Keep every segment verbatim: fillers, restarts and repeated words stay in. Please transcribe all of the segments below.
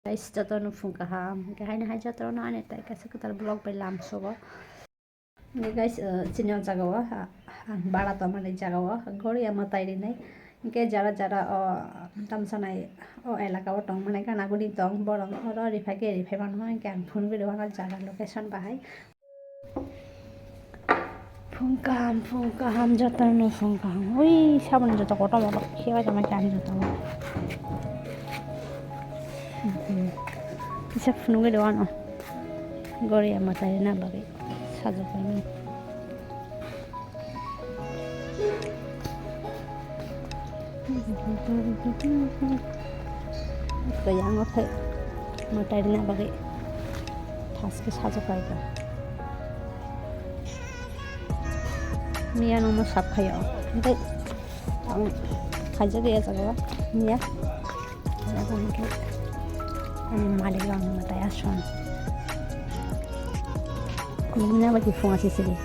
Guys, jotono phung kaham. Hwnkhe haino hai jotono ani tai kaisa kwtal vlog bai lamsogo. Hwnkhe guys, uh, chini o jaga o, ah, ang bara tongmani jaga o Goria mwtai rinai. Hwnkhe jara jara o tamsanai o elaka o tongmani gana guni tong borok oro riphai khe riphai mano hwnkhe ang phunugwi rw ano jaga location bahai. Phung kaham, phung kaham, jotono phung kaham. Ui, saboni joto kotor motor khe bai tongma khe ani joto. Kisa phunugwi rw ano. Goria mwtai rina bagwi sajak bai mani. Kaya ang ophai mwtai rina bagwi thaske sajak bai kha. Miya no mo sap khayo. Tei ang khaijak ya jaga miya. Abo hwnkhe ani malik rok ni mwtai aswk. Kumuna bai phunga sisiri.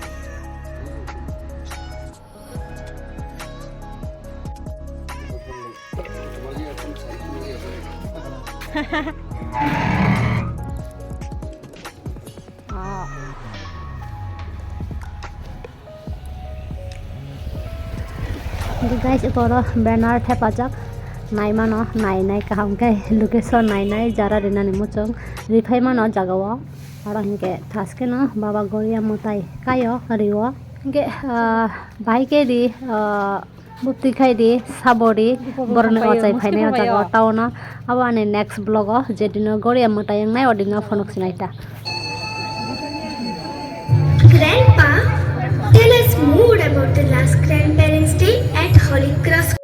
Guys, eko oro banner thepajak, naimano nainai kaham khe location nainai jara rinani muchung riphai mano jaga o. Oro hinkhe thaskeno Baba Goria mwtai kaio rio. Hinkhe, ah, bahai khe ri, ah, buptwi khai ri, sabo ri, borokni ochai phainai o jaga o town o. Abo ani next vlog o, jedino Goria mwtai wngnai, odino phunuk sinai ta. Grandpa, tell us more about the last Grandparents' Day at Holy Cross.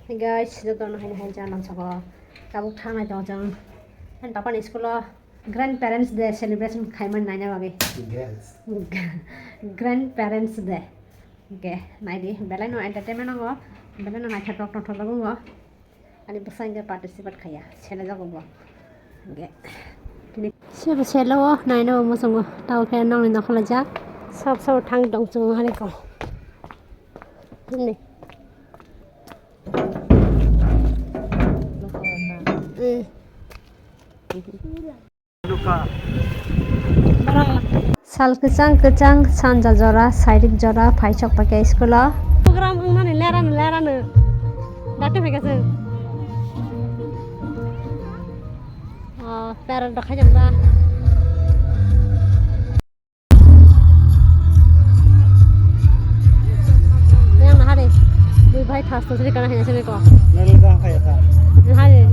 Hey guys, jotono haino hai channel soko tabuk thangnai tongo chwng. Ani papani school o Grandparents Day celebration khaimani naina bagwi. Yes. Grandparents Day. Hwnkhe naidi, belai no entertainment wngo, belai no naithotok tongthok wngo. Ani bwsa hwnkhe participate khaiya, selejago bo. Hwnkhe tini sebo selo o, naina bo muchungo, tamo khe nokni nokha laijak. Sab sabo thang tong chwng hariko. Hwnwi. Sal kwchang kwchang sanja jora, sairik jora, phaisok paikha school o. Program wngmani lerano lerano. Dati phaikha chwng. Oh, parrot rok khaijak ba. Yang nahari. Bui bai thas thas ri kana hanya sini ko. Nang jang kaya ka. Nahari.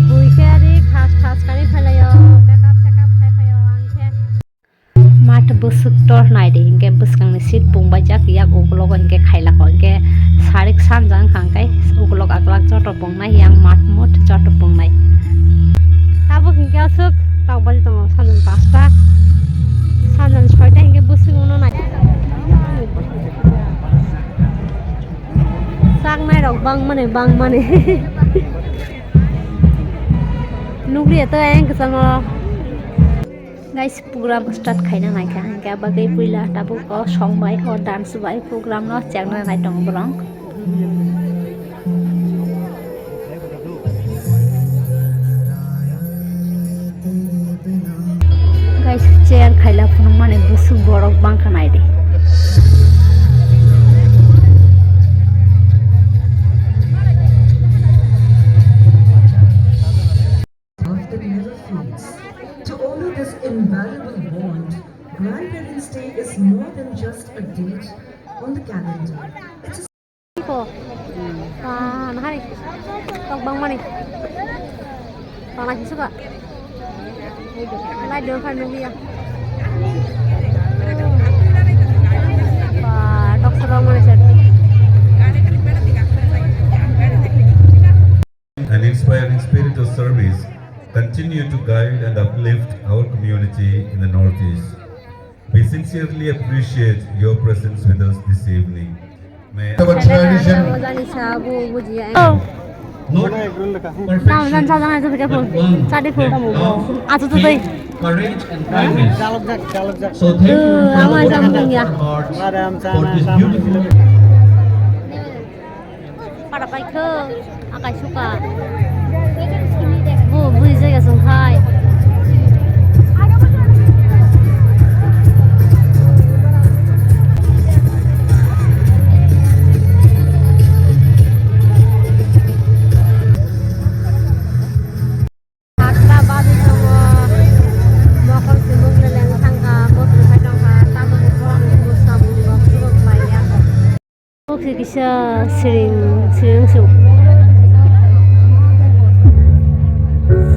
Bui khe ari khas khas kari phailaio, makeup sekap khai phaio ang khe. Mat bwswk tor nai di, hinkhe bwskangni seat pung baijak, yak ukulogo hinkhe khailakho, hinkhe sarik sanja wngkha, hinkhe ukulok aklak joto pungnai, yang mat mut joto pungnai. Tabuk hinkhe aswk tokbaji tongo, sanjani pasta, sanjani soita hinkhe bwswk wngno nai. Chaknai rok bangmani, bangmani. Nukliya to ayang kwchango. Guys, program start khaina naikha, hinkhe bagwi puila tabuk o song bai, o dance bai program no chengna nai tongo borok. Guys, chair khaila phunukmani bwswk borok bangkha naidi. Of the never fades. To honor this invaluable bond, Grandparents' Day is more than just a date on the calendar. It's a Ko. Ah, nahari. Tok bang mani. Tok nai suka. Lai dong kan nunggu ya. Inspiring spirit of service continue to guide and uplift our community in the Northeast. We sincerely appreciate your presence with us this evening. May our tradition. Not perfection, but one of faith, courage and kindness. So thank you from the bottom of our hearts for this beautiful. Para paikho, akai suka. Bo bui jaga song khai. Hakla badi tongo. Mokol simung leleng thangkha, botol khai tongkha, tabuk bopang bwsa bumrok subrok bai ya. Oke, kisa siring, siring suk.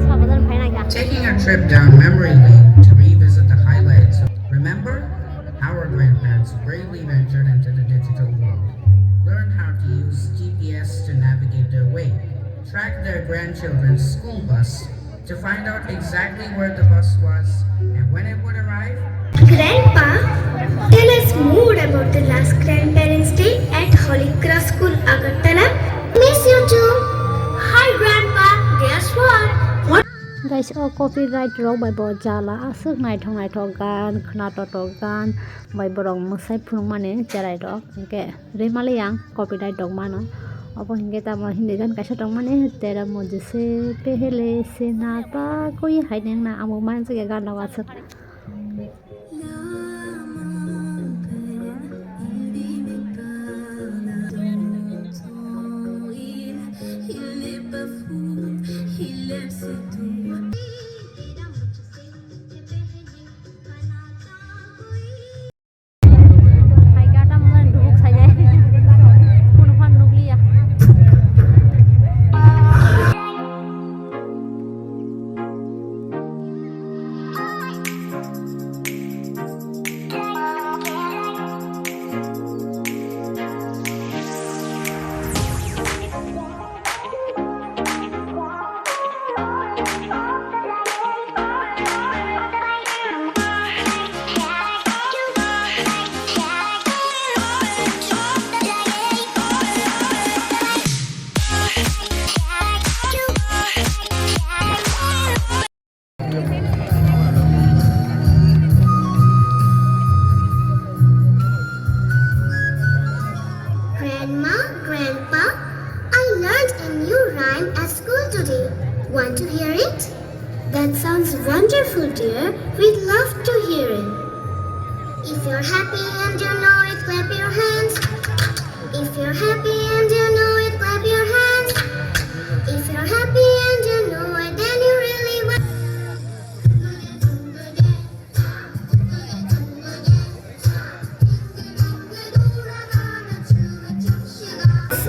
Sabadan phaina kha. Taking a trip down memory lane to revisit the highlights. Remember how our grandparents bravely ventured into the digital world, learned how to use G P S to navigate their way, track their grandchildren's school bus, to find out exactly where the bus was and when it would arrive. Grandpa, tell us more about the last Grandparents' Day at Holy Cross School, Agartala. Miss you too. Hi, Grandpa. Guess what? What? Guys, o copyright rok bai bo jala aswk naithok naithok gan, khna totok gan bai borok mwsai phunukmani cherai rok. Hinkhe Remali yang copyright rok mano. Obo hinkhe tamo Hindi gan kaisa tongmani, "Tera mujhse pehle se na pa koi hai neng na," amo manjak ya gan rok aswk. Hai gata mwnai dubuk saijai. Phunukha nukliya. Grandma, Grandpa, I learned a new rhyme at school today. Want to hear it? That sounds wonderful, dear. We'd love to hear it. If you're happy and you know it, clap your hands. If you're happy and you know it, clap your hands. If you're happy and you know it, then you really want.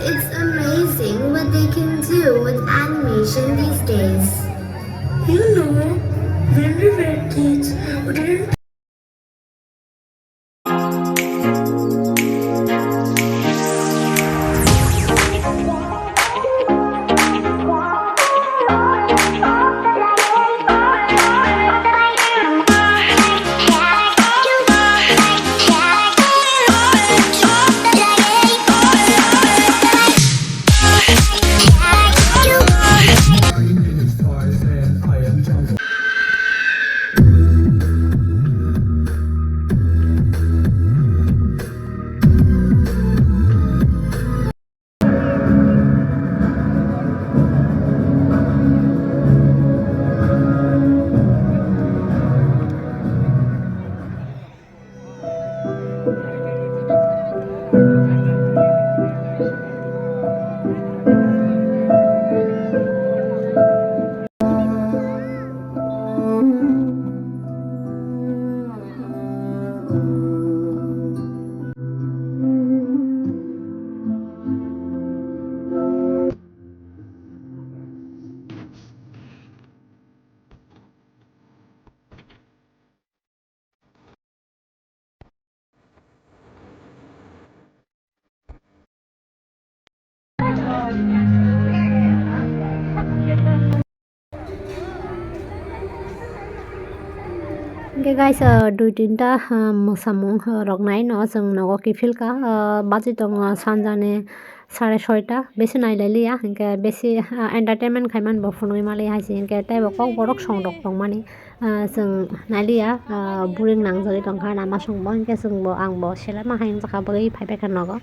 It's amazing what they can do with animation these days. You know, when we were kids, we didn't Ke guys, ah, dui tinta, ah, mwsamung, ah, rok nai no chwng nogo kiphilka, ah, bachwi tongo sanjani sare soita, besi nailai liya, hinkhe besi, ah, entertainment khaiman bo phunugwi mali hai se, hinkhe teibo kok borok song rok tongmani, ah, chwng nailiya, ah, boring nangjagwi tongkha namasongbo, hinkhe chwngbo angbo selama hai wngjakha bagwi phaibaikha nogo.